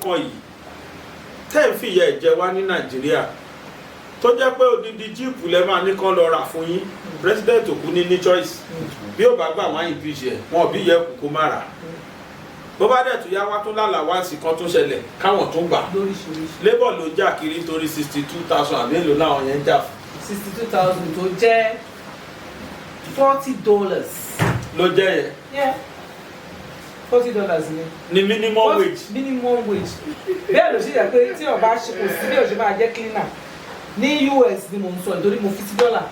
nǹkan yìí tẹ́ ń fìyà ẹ̀ jẹ wá ní Nàìjíríà, tó jẹ́ pé odidi jeep lẹ́ máa ní kán lọ rà fún yín, president òkú ní choice. Bí ó bá gbà wọ́n impeach ẹ̀, wọn ò bí yẹ kú kó má rà. Bó bá dẹ̀ tún yá, wá tún lálàá wá sí kan tún ṣẹlẹ̀, káwọn tún gbà. Lóríṣiríṣi. Labour ló jà kiri nítorí 62,000, àbí èlò láwọn yẹn ń jà fún. 62,000 tó jẹ́ $40. Ló jẹ́ yẹn. Yeah, $40 ni. Ní minimum wage. Minimum wage. Bẹ́ẹ̀ ló ṣe yẹ pé tí ọba ṣe, kò sí bí o ṣe máa jẹ́ cleaner ní US ni mò ń sọ, nítorí mo fi sí dọ́là.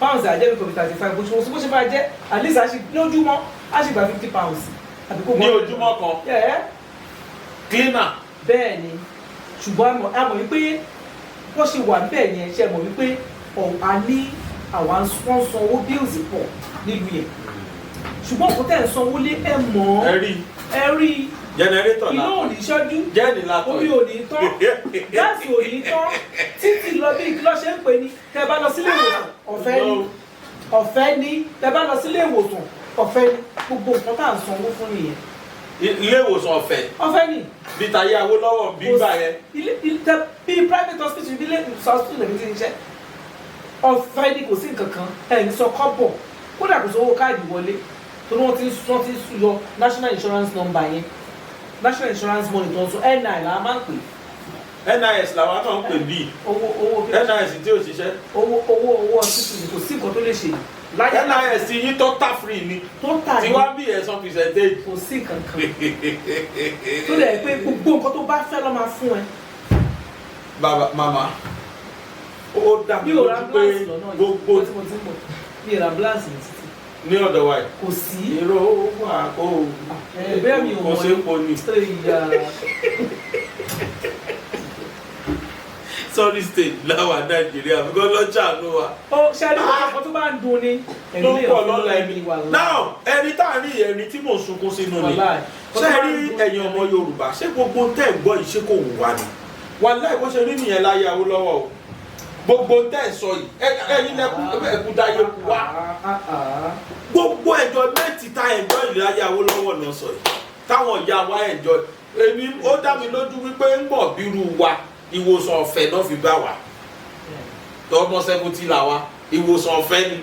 Pounds àjẹ́ mi kò fi 35. Bó ṣe máa jẹ́, at least a ṣe lójúmọ́, a ṣe gba £50 àbí kó Ní ojúmọ́ kan? Yeah. Cleaner? Bẹ́ẹ̀ ni, ṣùgbọ́n a mọ̀ wípé bó ṣe wà níbẹ̀ yẹn, ṣe mọ̀ wípé a ní àwa wọ́n san owó, bills pọ̀ nílùú yẹn, ṣùgbọ́n kò tẹ̀ ń sanwó lé ẹ̀ mọ́. Ẹ rí. Ẹ rí. Generator. Iná ò ní ṣẹ́jú. Jẹ́ẹ̀nì látọ̀. Omi ò ní tán, gáàsì ò ní tán, títì lọ bí kí ló ṣe ń pè ní. Tẹ bá lọ sílé ìwòsàn, ọ̀fẹ́ ni, ọ̀fẹ́ ni. Tẹ bá lọ sílé ìwòsàn, ọ̀fẹ́ ni. Gbogbo nǹkan tá à ń sanwó fún nìyẹn. Ilé ìwòsàn ọ̀fẹ́? Ọ̀fẹ́ ni. Bí tayé Awólọ́wọ̀ bí gbà yẹn. Ilé ilé tẹ bí private hospital, bí ilé hospital lèmi ti ń ṣe, ọ̀fẹ́ ni, kò sí nǹkan kan, ẹ̀ ń sọ kọ́bọ̀. Kódà kò sówó káàdì wọlé, torí wọ́n ti ń yọ national insurance number yẹn, national insurance money tó ń sọ, NI là á máa ń pè. NIS làwọn náà ń pè bíi. Owó NIS tí ò ṣiṣẹ́. Owó hospital ni, kò sí nǹkan tó lè ṣe láyé. NIS ti yín total free ni. Tó tà Tí ní. wá bí ẹ̀sán percentage. Kò sí nǹkan kan tó lè pé gbogbo nǹkan tó bá fẹ́ lọ́ máa fún ẹ. Bàbá, màmá, ó dá mi Mi ò ra lójú pé ambulance lọ́nà yìí. gbogbo Tí mo ti ń bọ̀, mi ò ra ambulance ní títì. Ní ọ̀dọ̀ wa yìí? Kò sí. Èrò wà kó Ẹ, bẹ́ẹ̀ mi ò kò mọ̀. sí epo ni. Ìyá. Sorry, state láwa Nàìjíríà bí kò lọ́jà ló wà. Ó ṣe àdúgbò kan tó bá ń dun ni Ló ẹ̀mí lè pọ̀ fi lọ́la ẹ̀mí ẹni. wà láì. Now, ẹni tá à ń rí, ẹni tí mò ń sunkún sínú ni. Wàláì. Ṣé ẹ rí, ẹ̀yin ọmọ Yorùbá, ṣé gbogbo tẹ́ ẹ̀ gbọ́ yìí, ṣé kò wù wá ni? Wàláì, bó ṣe rí nìyẹn láyé Awólọ́wọ̀ o. Gbogbo tẹ́ ẹ̀ sọ yìí, ẹ̀yin lẹ́kú ẹ̀kú dáyé kú wá. Ah, ah, ah. Gbogbo enjoyment ta enjoy láyé Awólọ́wọ̀ náà sọ yìí, táwọn ìyá wa enjoy, èmi ó dá mi lójú wípé ń bọ̀ bírú wa, ìwòsàn ọ̀fẹ́ náà fi bá wa. Tọmọ 70 là wa, ìwòsàn ọ̀fẹ́ ni,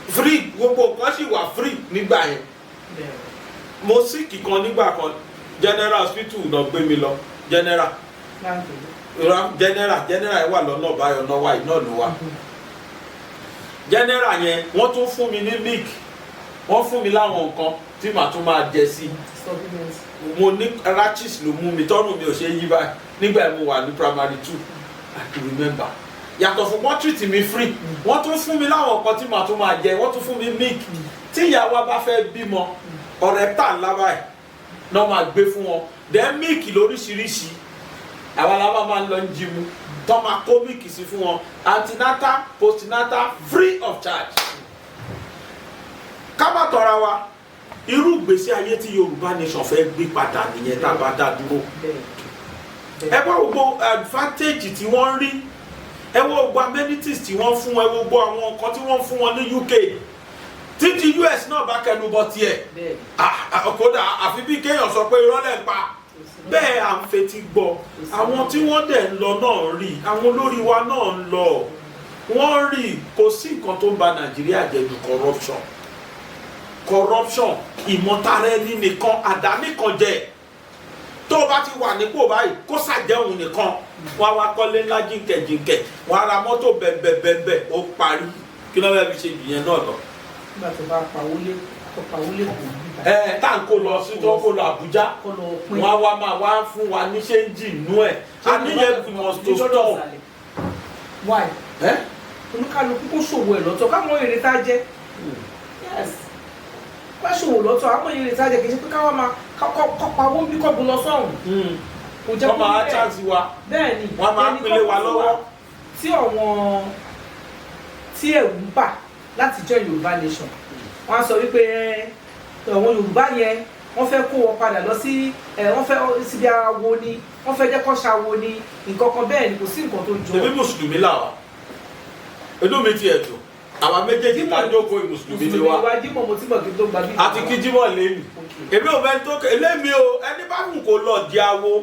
free, gbogbo nǹkan sì wà free nígbà yẹn. Mo sick kan nígbà kan, general hospital náà gbé mi lọ, general. Ìrọ̀, general yẹn wà lọ́nà báyọ̀ náà wà, iná ló wà. General yẹn, wọ́n tún fún mi ní milk, wọ́n fún mi láwọn nǹkan tí màá tún máa jẹ sí. Supplements. Mo ní rashes ló mú mi, tọ́rùn mi ò ṣe yí báyìí nígbà yẹn. Mo wà ní primary two, I can remember. Yàtọ̀ fún wọ́n treat mi free, wọ́n tún fún mi láwọn nǹkan tí màá tún máa jẹ, wọ́n tún fún mi milk. Tí ìyá wa bá fẹ́ bímọ, ọ̀rẹ́ tà ńlá báyìí náà máa gbé fún wọn, then milk lóríṣiríṣi. Àwa la máa ń lọ ń jí mu tó máa kó milk sí fún wọn. Antenatal, postnatal, free of charge. Ká má tọ́ra wa, irú ìgbésí ayé tí Yorùbá nation fẹ́ gbé padà nìyẹn tá a bá dá dúró. Ẹ wá gbogbo advantage tí wọ́n ń rí, ẹ wá gbogbo amenities tí wọ́n fún, ẹ wá gbogbo àwọn nǹkan tí wọ́n fún wọn ní UK. Títí US náà bá kẹnu bọ tiẹ̀, ah, ah, kódà àfi bí kéèyàn sọ pé irọ́ lẹ̀ ń pa. Bẹ́ẹ̀ à ń fetí gbọ́, àwọn tí wọ́n dẹ̀ ń lọ náà ń rí, àwọn olórí wa náà ń lọ, wọ́n ń rí. Kò sí nǹkan tó ń ba Nàìjíríà jẹ́ ju corruption. Corruption, ìmọ̀tara ẹni nìkan, àdánìkan jẹ. Tó o bá ti wà nípò báyìí, kó ṣàjẹun nìkan, wọ́n á wá kọ́lé ńlá jíǹkẹ̀jíǹkẹ̀, wọ́n á ra mọ́tò bẹ̀m̀bẹ̀bẹ̀m̀bẹ̀, ó parí. Kí ló fẹ́ fi ṣe jù yẹn náà lọ? Nígbà tó bá pawó lé, tó pawó lé, kò ní bíbá. Ẹ tá à ń kó lọ sí, tó ń kó lọ Àbújá, Kó lọ pín. wọ́n á wá máa wá fún wa ní change inú ẹ̀. Àníyàn must to stop. Why? Ẹ? Olúkálukú kó ṣòwò ẹ̀ lọ́tọ̀, káwọn èrè tá a jẹ. Yes, wá ṣòwò lọ́tọ̀, àwọn èrè tá a jẹ. Kì í ṣe pé káwọn máa kọ́ pawó bí kọ́gun lọ sọ́hùn. Kò jẹ́ Wọ́n kó máa rí bẹ́ẹ̀. chance wa. Bẹ́ẹ̀ ni. Wọ́n máa Ẹni pínlẹ̀ wa kọ́kọ́ fún lọ́wọ́. Tí àwọn tí ẹ̀rù ń bà láti join Yorùbá nation, wọ́n á sọ wípé ẹ, àwọn Yorùbá yẹn, wọ́n fẹ́ kó wọn padà lọ sí ẹ, wọ́n fẹ́ síbi awo ni, wọ́n fẹ́ jẹ́ kó ṣàwo ni, nǹkan kan. Bẹ́ẹ̀ ni, kò sí nǹkan tó jọ. Èmi mùsùlùmí là wà, inú mi ti ẹ̀dùn. Àwa méjèèjì tá a jókòó, mùsùlùmí ni wa. Mùsùlùmí wa. Jímọ̀ mo ti mọ̀ kí n tó gba bí. Àti kí Jímọ̀ lẹ́nu. Èmi ò fẹ́ tó lémi o. Ẹni bá wù kó lọ di awo,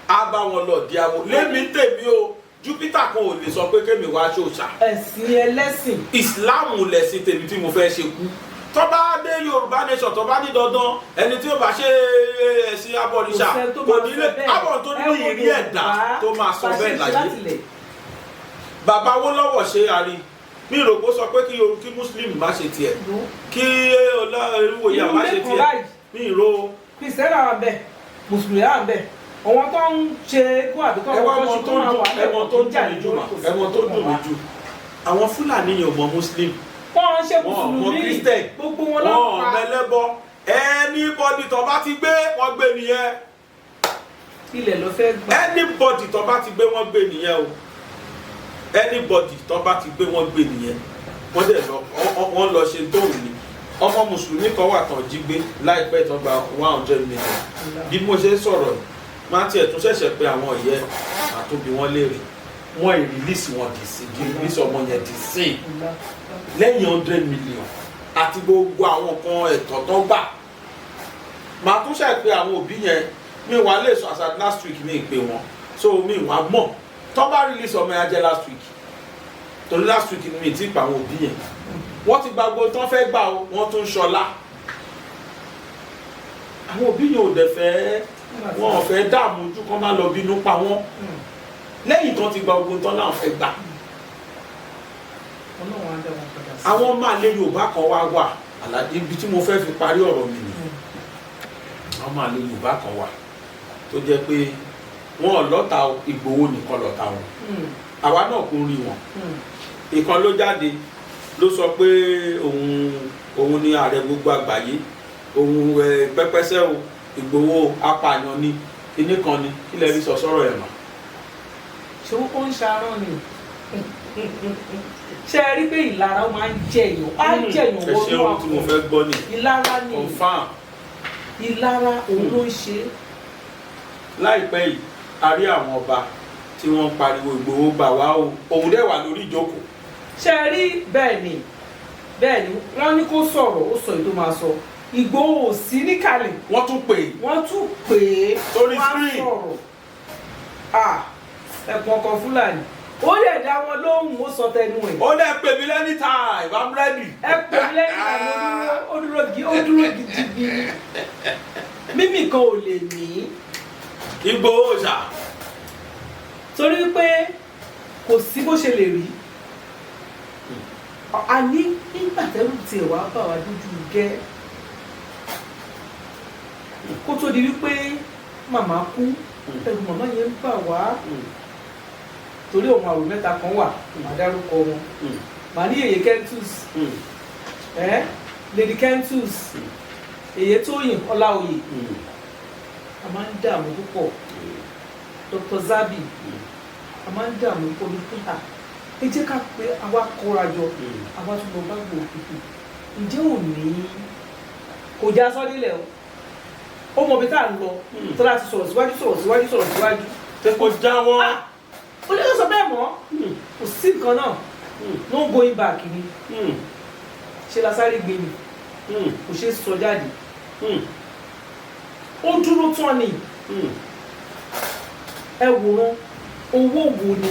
á bá wọn lọ di awo. Lémi tèmi o, Júpítà kan ò lè sọ pé kémi wá ṣòṣà. Ẹ̀sìn ẹlẹ́sìn. Ìsìláàmù lẹ̀sìn tèmi tí mo fẹ́ ṣe kú. Tó bá dé Yorùbá nation, tó bá ní dandan, ẹni tí ó bá ṣe ẹ̀sìn abọ̀rìṣà Kò sẹ́ni tó kò máa ní sọ lé bẹ́ẹ̀. abọ̀ tó ní Ẹ wo ìrí ẹ̀dá Yorùbá, tó máa sọ bá ṣe bẹ́ẹ̀ ń ṣe láyé. láti ilẹ̀. Bàbá Awólọ́wọ̀ ṣe àrí mi rò pé ó sọ pé kí kí Muslim má ṣe tiẹ̀, No. kí Olúwòye Inú má ilé ṣe kan tiẹ̀. báyìí, Mi rò. Kristẹni wà bẹ́ẹ̀, Mùsùlùmí wà bẹ́ẹ̀, àwọn tó ń ṣe kó àbí tó ń Ẹ wá kọ́ mọ ṣe tó tó ń máa dùn wà ẹ mọ tó ń dùn mí jù mà, ẹ mọ tó ń dùn mí jù, àwọn Fúlàní yẹn ò mọ Muslim, Wọ́n ń ṣe wọn ò mọ Mùsùlùmí. Christian, Gbogbo wọn wọn ló ò pa. mẹlẹ́bọ. Anybody tó bá ti gbé, wọ́n gbé nìyẹn. Ilẹ̀ ló fẹ́ gbà. Anybody tó bá ti gbé, wọ́n gbé nìyẹn o. Anybody tó bá ti gbé, wọ́n gbé nìyẹn. Wọ́n dẹ̀ lọ, wọ́n lọ ṣe tóun ni. Ọmọ mùsùlùmí kan wà tán jí gbé láìpẹ́, tán gba 100 million. Bí mo ṣe ń sọ̀rọ̀ yìí, má tiẹ̀ tún ṣẹ̀ṣẹ̀ pé àwọn ìyẹn àtúnbí wọn léèrè, wọ́n ì release wọn dì sí di release ọmọ yẹn dì sí lẹ́yìn 100 million àti gbogbo àwọn kan ẹ̀tọ́ tó gbà. Màá tún ṣe pé àwọn òbí yẹn, mi wà lè sọ as at last week mi pè wọ́n, so mi wà mọ̀ tó bá release ọmọ yẹn á jẹ́ last week, torí last week ni mi ti pa àwọn òbí yẹn. Wọ́n ti gba gbogbo tán fẹ́ gbà o, wọ́n tún ṣọlá. Àwọn òbí yẹn ò dẹ̀ fẹ́, wọn ò fẹ́ dààmú ojú kan má lọ bínú pa wọ́n lẹ́yìn tán ti gba gbogbo tán náà fẹ́ gbà. Ọlọ́run á dá wọn padà sí. Àwọn máa lé Yorùbá kan wá wà àlàyé ibi tí mo fẹ́ fi parí ọ̀rọ̀ mi nìyí. Àwọn máa lé Yorùbá kan wà tó jẹ́ pé wọn ò lọ́ta Ìgbòho nìkan lọ́ta wọn. Àwa náà kò rí wọn. Ìkan ló jáde ló sọ pé òun ni ààrẹ gbogbo àgbáyé, òun pẹ́pẹ́sẹ́ o, Ìgbòho apààyàn ni, kinní kan ni. Kí lẹ rí sọ sọ́rọ̀ ẹ̀ mọ́? Ṣé ó ń ṣarán ni? Ṣé ẹ rí pé ìlara ó máa ń jẹ èèyàn, á jẹ èèyàn Ẹ ṣe ohun tí mo fẹ́ gbọ́ ni. Ìlara ni. Confam. Ìlara òun ló ń ṣe é. Láìpẹ́ yìí, a rí àwọn ọba tí wọ́n ń pariwo Ìgbòho gbà wá o, òun dẹ̀ wà lórí ìjókòó. Ṣé ẹ rí? Bẹ́ẹ̀ ni, bẹ́ẹ̀ ni. Wọ́n ní kó sọ̀rọ̀, ó sọ èyí tó máa sọ. Ìgbòho ò sí níkàlẹ̀. Wọ́n tún pè é. Wọ́n tún pè é. Sórí Wọ́n á screen. sọ̀rọ̀. Ah, ẹ̀pọ̀n ọkọ̀ Fúlàní, ó lè dá wọn lóhùn, ó sọ tẹnu ẹ̀. Ó dẹ̀ pè mí anytime, I'm ready. Ẹ pè mí lẹ́yìn àná. Ó dúró gidigidi, mímì kan ò lè mí. Ìgbòho ṣá. Torí pé kò sí bó ṣe lè rí. A ní nígbà tẹ́rù tiẹ̀ wá bà wá dójú gẹ́, kó tó di wípé màmá kú, ẹrù màmá yẹn ń bà wá, torí òun àwò mẹ́ta kan wà, màá dárúkọ wọn. Màá ní Yèyé Kentus, Lady Kentus, Yèyé Tóyìn Ọláoyè. A máa ń dààmú púpọ̀. Dr. Zabi, a máa ń dààmú púpọ̀ ní pé à ẹ jẹ́ ká pé àwa kóra jọ, àwa tún lọ bá gbòó pípé ǹjẹ́ òní kò já sọ́dílẹ̀ o. Ó mọ ibi tá à ń lọ tó láti sọ̀rọ̀ síwájú, sọ̀rọ̀ síwájú, sọ̀rọ̀ síwájú. Ṣé kò jáwọ́? Ah! Ó lè sọ bẹ́ẹ̀ mọ́, kò sí nǹkan náà, no going back ni. Ṣe la sáré gbé ni, kò ṣeé sọ jáde. Ó dúró tán ni. Ẹ wòran owó wo ni.